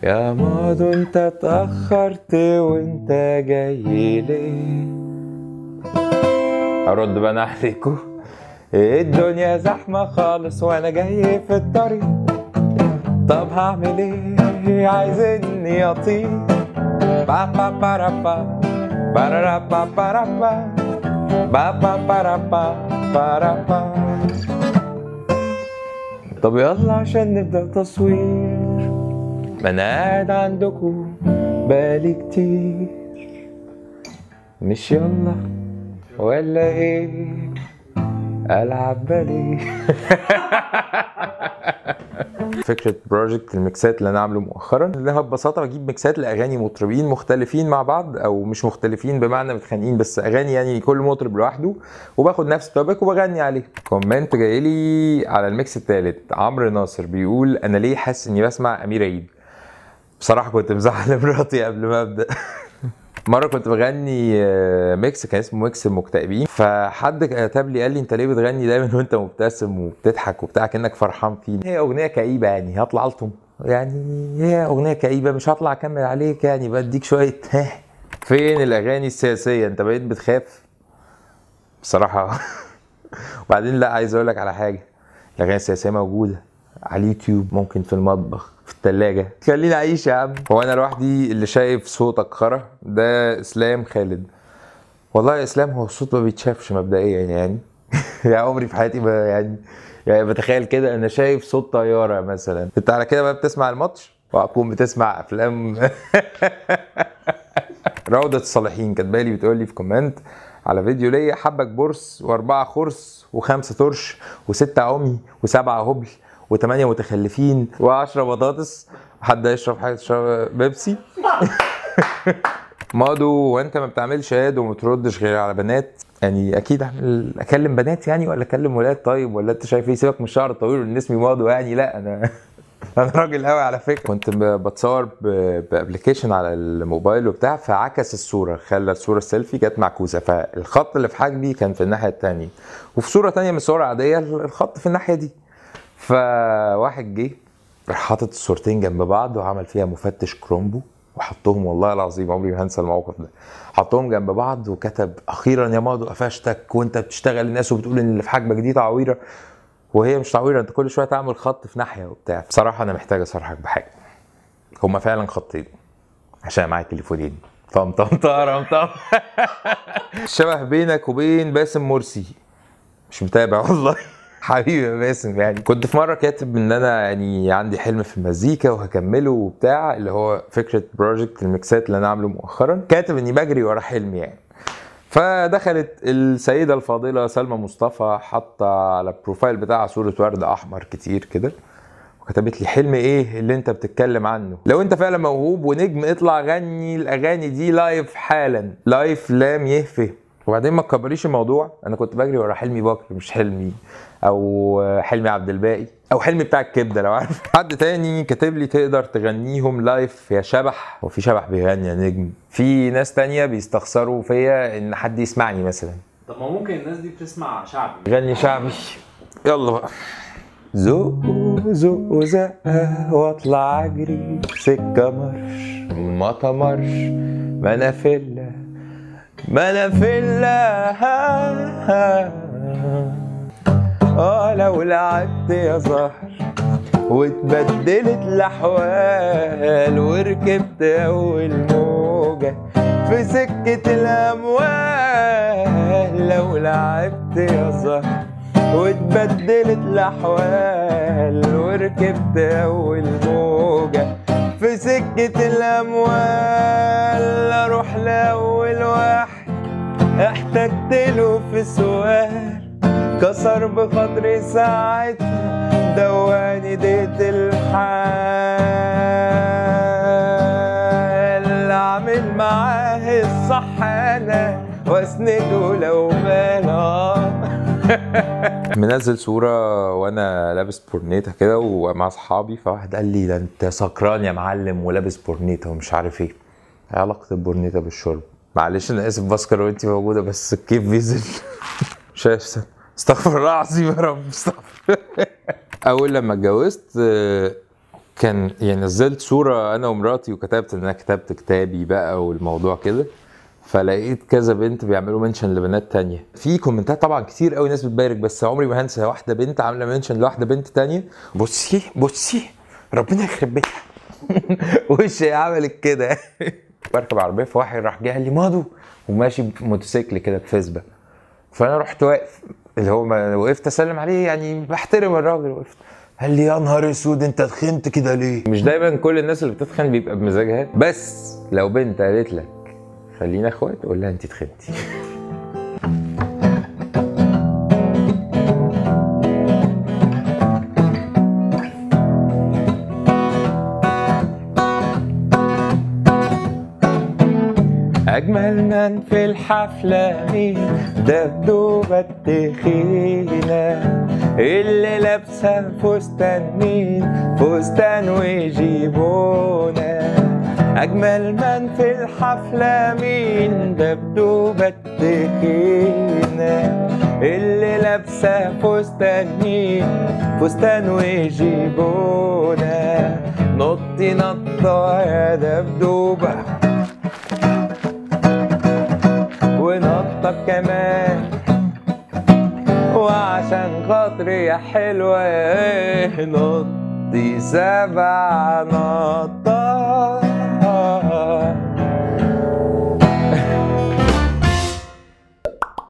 يا ماضو انت اتأخرت وانت جاي ليه؟ ارد بقى انا عليكم، الدنيا زحمة خالص وانا جاي في الطريق، طب هعمل ايه عايزني اطير؟ با با با با با با با با با با با با با. طب يلا عشان نبدأ تصوير، ما انا قاعد عندكم بقالي كتير، مش يلا ولا ايه العب بالي. فكرة project الميكسات اللي انا عامله مؤخرا انها ببساطة بجيب ميكسات لاغاني مطربين مختلفين مع بعض، او مش مختلفين بمعنى متخانقين، بس اغاني يعني كل مطرب لوحده، وباخد نفس ال topic وبغني عليه. comment جاي لي على ال mix الثالث، عمرو ناصر بيقول انا ليه حاسس اني بسمع امير عيد؟ بصراحة كنت مزعل مراتي قبل ما ابدا. مرة كنت بغني mix كان اسمه mix المكتئبين، فحد كتب لي قال لي انت ليه بتغني دايما وانت مبتسم وبتضحك وبتاع كانك فرحان فيه؟ هي اغنية كئيبة يعني هطلع الطم، يعني هي اغنية كئيبة مش هطلع اكمل عليك يعني، بديك شوية. فين الاغاني السياسية؟ انت بقيت بتخاف بصراحة. وبعدين لا، عايز اقول لك على حاجة، الاغاني السياسية موجودة على اليوتيوب، ممكن في المطبخ، في التلاجة، خليني اعيش يا عم. هو انا لوحدي اللي شايف صوتك خرا؟ ده اسلام خالد. والله يا اسلام هو الصوت ما بيتشافش مبدئيا يعني. يا عمري في حياتي ما يعني بتخيل كده انا شايف صوت طيارة مثلا. انت على كده بقى بتسمع الماتش وهتكون بتسمع افلام. روضة الصالحين كاتبالي بتقول لي في comment على فيديو ليا، حبك برص و4 خرس و5 ترش و6 عمي و7 هبل و8 متخلفين و10 بطاطس، حد يشرب حاجة؟ تشرب بيبسي؟ مادو وانت ما بتعملش ad وما تردش غير على بنات، يعني اكيد اعمل اكلم بنات يعني ولا اكلم ولاد؟ طيب ولا انت شايف ايه؟ سيبك من الشعر الطويل وان اسمي مادو يعني، لا انا انا راجل قوي على فكرة. كنت بتصور ب application على الموبايل وبتاع، فعكس الصورة، خلى الصورة السيلفي كانت معكوسة، فالخط اللي في حاجبي كان في الناحية الثانية، وفي صوره ثانية من الصور العادية الخط في الناحية دي. فواحد جه راح حاطط الصورتين جنب بعض وعمل فيها مفتش كرومبو، وحطهم والله العظيم عمري ما هنسى الموقف ده، حطهم جنب بعض وكتب اخيرا يا مادو قفشتك وانت بتشتغل الناس وبتقول ان اللي في حاجبك دي تعويره، وهي مش تعويره، انت كل شوية تعمل خط في ناحية وبتاع. بصراحة انا محتاج اصارحك بحاجة، هما فعلا خطين عشان معايا تليفونين. طم طم طرم طم. الشبه بينك وبين باسم مرسي، مش متابع والله. حبيبي يا باسم. يعني كنت في مرة كاتب ان انا يعني عندي حلم في المزيكا وهكمله وبتاع، اللي هو فكرة project الميكسات اللي انا عامله مؤخرا، كاتب اني بجري ورا حلمي يعني. فدخلت السيدة الفاضلة سلمى مصطفى حاطه على ال profile بتاعها صوره ورد احمر كتير كده، وكتبت لي حلم ايه اللي انت بتتكلم عنه؟ لو انت فعلا موهوب ونجم اطلع غني الاغاني دي live حالا، live لام يهفه. وبعدين ما تكبريش الموضوع، انا كنت بجري ورا حلمي بكر مش حلمي، او حلمي عبد الباقي، او حلمي بتاع الكبده لو عارف. حد تاني كاتب لي تقدر تغنيهم live يا شبح، هو في شبح بيغني يا نجم؟ في ناس تانية بيستخسروا فيا ان حد يسمعني مثلا. طب ما ممكن الناس دي بتسمع شعبي. غني شعبي يلا بقى. زق زق زقه واطلع اجري سكة مرش ما تمرش، ما انا فله ما انا فله. لو لعبت يا زهر واتبدلت الاحوال وركبت اول موجه في سكة الاموال، لو لعبت يا زهر واتبدلت الاحوال وركبت اول موجه في سكة الاموال، اروح لاول واحد احتجت له في سؤال، كسر بخاطري ساعتها دواني ديت الحال، اعمل معاه الصح انا واسنده لو مال. منزل صورة وانا لابس بورنيتا كده ومع اصحابي، فواحد قال لي ده انت سكران يا معلم ولابس بورنيتا ومش عارف ايه. علاقة البورنيتا بالشرب؟ معلش انا اسف بسكر وانت موجودة، بس الكيف بيزل. شايف؟ استغفر الله العظيم يا رب، استغفر. اول لما اتجوزت كان يعني نزلت صوره انا ومراتي وكتبت ان انا كتبت كتابي بقى والموضوع كده، فلقيت كذا بنت بيعملوا mention لبنات تانية في كومنتات، طبعا كتير قوي ناس بتبارك، بس عمري ما هنسى واحدة بنت عامله mention لواحدة بنت تانية، بصي بصي ربنا يخرب بيتها وشي عملت كده. بركب عربية فواحد راح جه قال لي مادو، وماشي بموتوسيكل كده بفيسبا، فانا رحت واقف اللي هو ما وقفت اسلم عليه يعني بحترم الراجل، وقفت قال لي يا نهار اسود انت تخنت كده ليه؟ مش دايما كل الناس اللي بتتخن بيبقى بمزاجها، بس لو بنت قالت لك خلينا اخوات قول لها انت تخنتي. أجمل من في الحفلة مين؟ دبدوبة التخينة اللي لابسة فستان مين؟ فستان وجيبونة. أجمل من في الحفلة مين؟ دبدوبة التخينة اللي لابسة فستان مين؟ فستان وجيبونة. نطي نطة يا دبدوبة ونطة كمان، وعشان خاطري يا حلوة نطي 7 نطات.